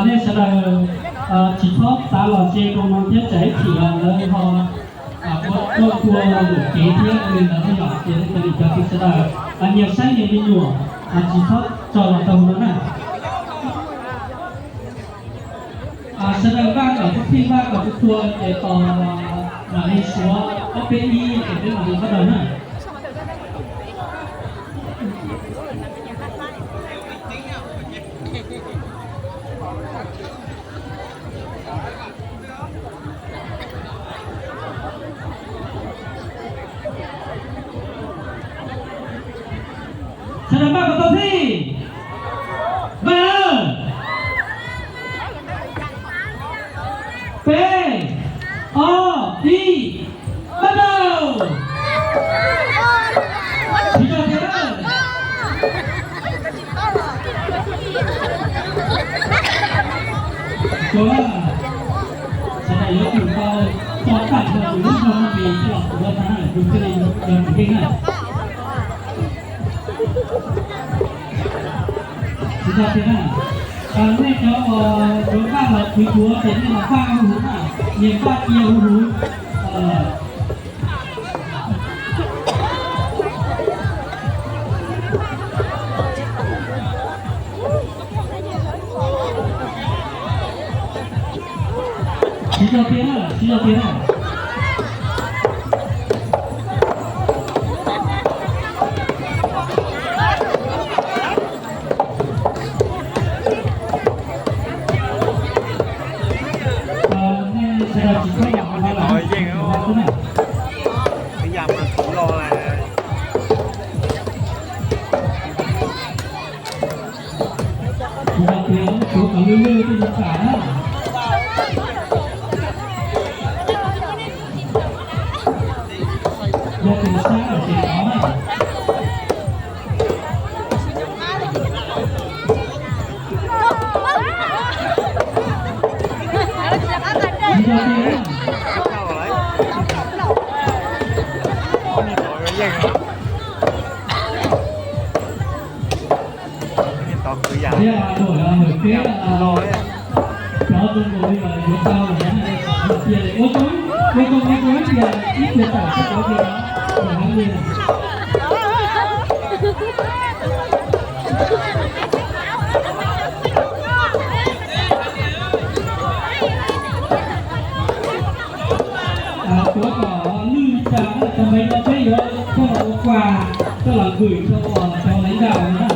Nej sawv daws tsis txhob xav los ze rau no thiab, tsam ib chim lawv ho ua tuaj ua lwm kev thiab ua li ntawd na yom. Ces nej cov niam cov txiv sawv daws nyias saib nyias me nyuam, tsis txhob tso los rau no na. Sawv daws npaj kom txhij npaj kom txhua txhua ces tos mam li suav ob peb ib ces peb mam li sawv daws na. Sawv daws npaj kom tau txhij. Npaj lawm. Peb, ob, ib, npaj tau. Tsis tso tiag. Sawv daws yuav tsum tau tso tag nrho tus lub zog no ces coj los tuav tag na, tus thiaj li yog tus yeej na. Tsis tso tiag na. Nej cov uas yuav npaj los khwv tuav ces nej los npaj hu huv na, nyias npaj cia hu huv. Tsis tso tiag na, tsis tso tiag na. Yeej, ib yam mas kuv los lawm. Kuv hais tias tuav kom lwj lwj tej yuav kam na. Yog tus sab lawm ces tod na. Thiab lawm peb cov zoo nkaus li yuav tau lawm na, ua tau ua tau ib tias ib tias tam sab cov tias na, tuav kom lwj cas na, tag npaum no peb yuav coj los ua quà, coj los gửi cho cov lãnh đạo na.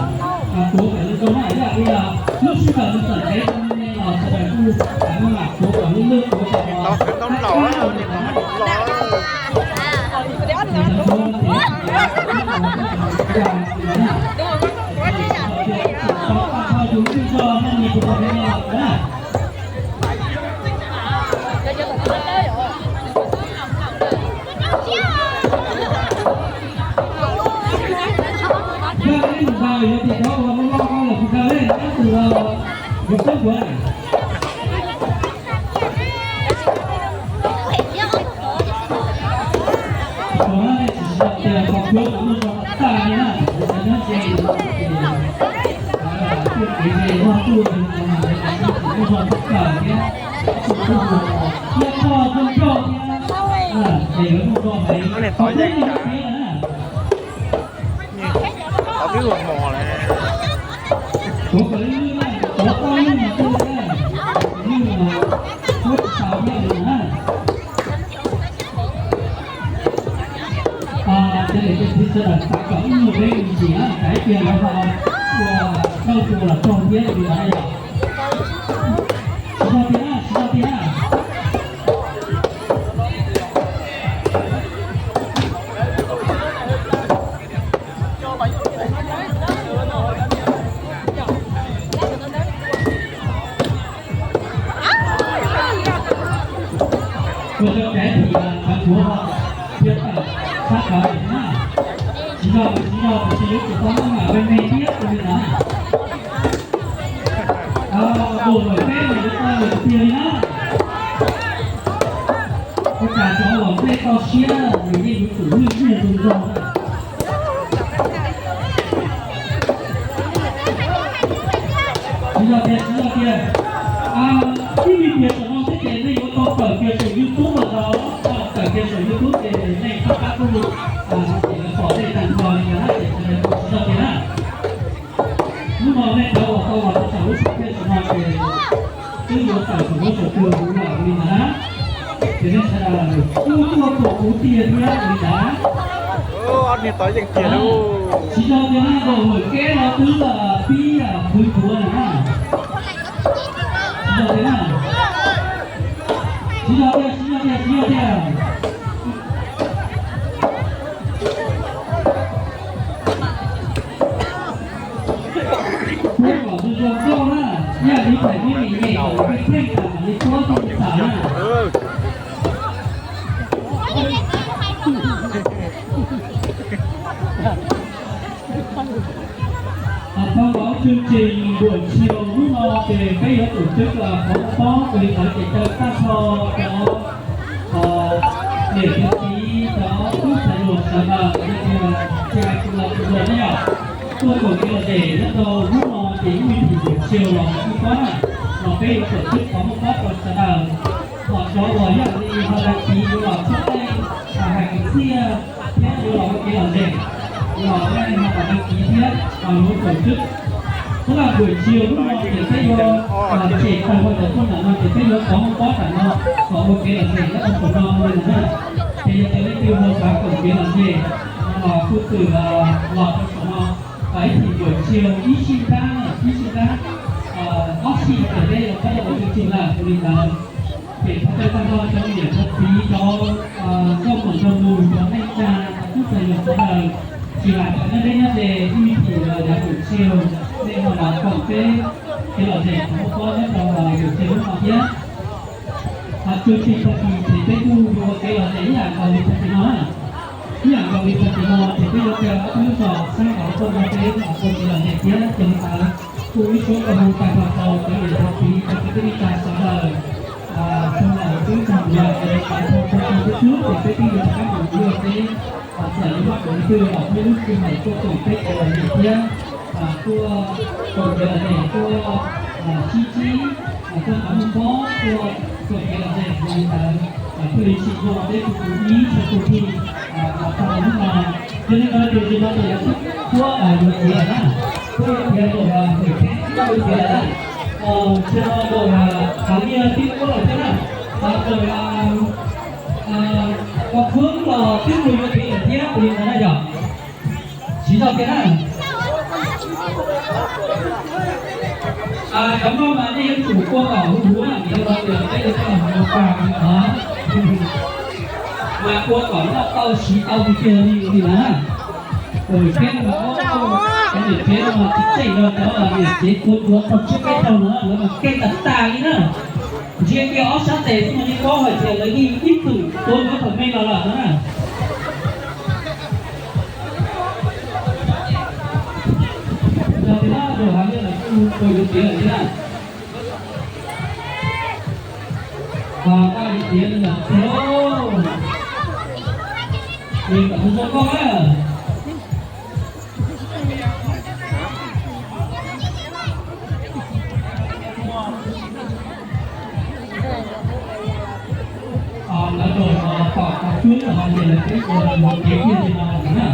Tuav kom zoo na, ib yam li lub sij hawm nws txawm ntev rau nej los sawv daws kuj maj mam tuav kom lwj lwj, tuav kom Tov twb ua mos lawm. Ces niam tej txiv sawv daws xav kom ib nyuag peb me ntsis na, tsam ib pliag lawv ho ua tau tua los txog thiab li ntawd yom. Tsis tso tiag na, tsis tso tiag na. Ua cov kev thim sawv tuav ho thiab tawm sab tod na. Tsis tso, tsis tso, tab sis yuav tsum tau maj mam me me thiab ua li ntawd. Tus lawm peb mas yuav tau lawm tiag li na. Tam sim no los nej kho siab, nws yeej yuav tsum lwj lwj zoo zoo na. Tsis yog tias, tsis yog tias, ib me pliag saum no xwb ces nej yuav tau tawm kiag saum YouTube los tau, tawm kiag saum YouTube ces nej pab pab kuj, ces lawv pom nej tag nrho li ntawd na, ces sawv daws tsis txhob tiag na. Hnub no nej cov uas tau los rau saum lub suab thiab saum no ces twb yuav tawm saum huab saum cua huv lawm li ntawd na. Ces nej sawv daws kuj tuaj koom kuv tiag thiab li ntawd. Tsis yog tias na, nkaus hawm keb no twb pib khwv tuav lawm na. Tsis yog tias na, tsis yog tias, tsis yog tias, tsis yog tias. Puab kom zoo zoo nkauj na, ib yam li thaum peb me nyuam nyem, peb pheej tham mam li puab thiaj li xam na. Dhau los ib tug tseem buam tsiaus hnub no ces peb yuav tus cwb los qhov pob ua li ntawd ces caw tag nrho cov niam cov txiv cov tub txhais hluas sawv daws yog tias tsis hais tus laus tus hluas ne yom, tuaj koom kev lom zem nyob rau hnub no ces ib me ntsis buam tsiaus los ua pob na, los peb yuav tus cwb qhov muaj pob rau sawv daws. Hos cov uas yog li ho dag kiv yuav los tshaj leej hais kwv txhiaj thiab yuav los ua kev lom zem los nej ho kom dag kiv thiab yuav tus cwb. Sab laj buam tsiaus hnub no ces peb yuav tshem tawm hlo cov tuaj ntawm no ces peb yuav qhov muaj pob ntawm no kom ua kev lom zem nyob rau saum no li ntawd na. Ces yog tias leej twg ho xav koom kev lom zem los kuj txwm los rau saum no. Ib chim buam tsiaus ib sij ntab, ib sij ntab, ob sij ces peb yuav pab ua tswv tswg lawm ua li ntawd. Ces thov caw tag nrho cov niam cov txiv cov nkauj muam nraug nus cov neej tsa cov tub txhais hluas sawv daws, tsis hais cov nyob deb nyob ze ib me chim yav buam tsiaus nej ho los koom peb kev lom zem qhov muaj pob nyob rau buam tsiaus hnub no thiab. Txuas ntxiv tag kis ces peb kuj yuav ua kev lom zem ib yam nkaus li tag kis no na. Ib yam nkaus li tag kis no ces peb yuav caw ob peb lub zos saib los tuaj nrog peb koom kev lom zem thiab. Ces li ntawd kuj ib suab ua hu tag nrho rau cov niam cov txiv cov kwv tij neej tsa sawv daws, txog ntawm twb tag nrho ces li ntawd tag nrho tag kis xwb ces peb twb yuav rov qab mus ua peb txawm yuav muaj cov twg los peb lub sij hawm tuaj koom peb kev lom zem thiab, tuaj koom kev lom zem, tuaj sib ntsib, tuaj qhov muaj pob, tuaj koom kev lom zem li ntawd, thiaj li tsim nyog peb tus kwv ib txhia tus thij los txog rau hnub no. Yog li ntawd ces zaum no ces yuav txhib puab yuav txiav lawm na, puab yuav txiav zaum hwm teb txhib puab yuav txiav lawm na. Zaum no zaum hav liaj twb puab lawm thiab na, zaum koj khwb los twb mus yuav txiav lawm thiab ua li ntawd na yom. Tsis tau tiag na. Cov noj mas nej yuav tsum kua kom huv huv na, vim rau qhov tias peb yuav coj los mus ua pa li os. Mas kua kom noj tau siv tau tiag tiag li li na. Peb mas, cov niam tsev no mas tsis tseem rau cov niam tsev kua ntsuav txog tsib peb caug no na, lawv mas keej tas tas li na. Ntsia kiag ob sab tes xwb mas yeej paub hais tias lawv yeej ib txwm tuav ntawv thaum me los lawm no na. Yog tias na, zaum hav liaj lawm kuj tau yuav tiav lawm thiab na. Koj yuav tiav lawm thiab lauj. Nws kom tus zoo nkauj na. Lawv zaum tom qhov cub los hais tias lawv peb ua mus kev kiag li no na.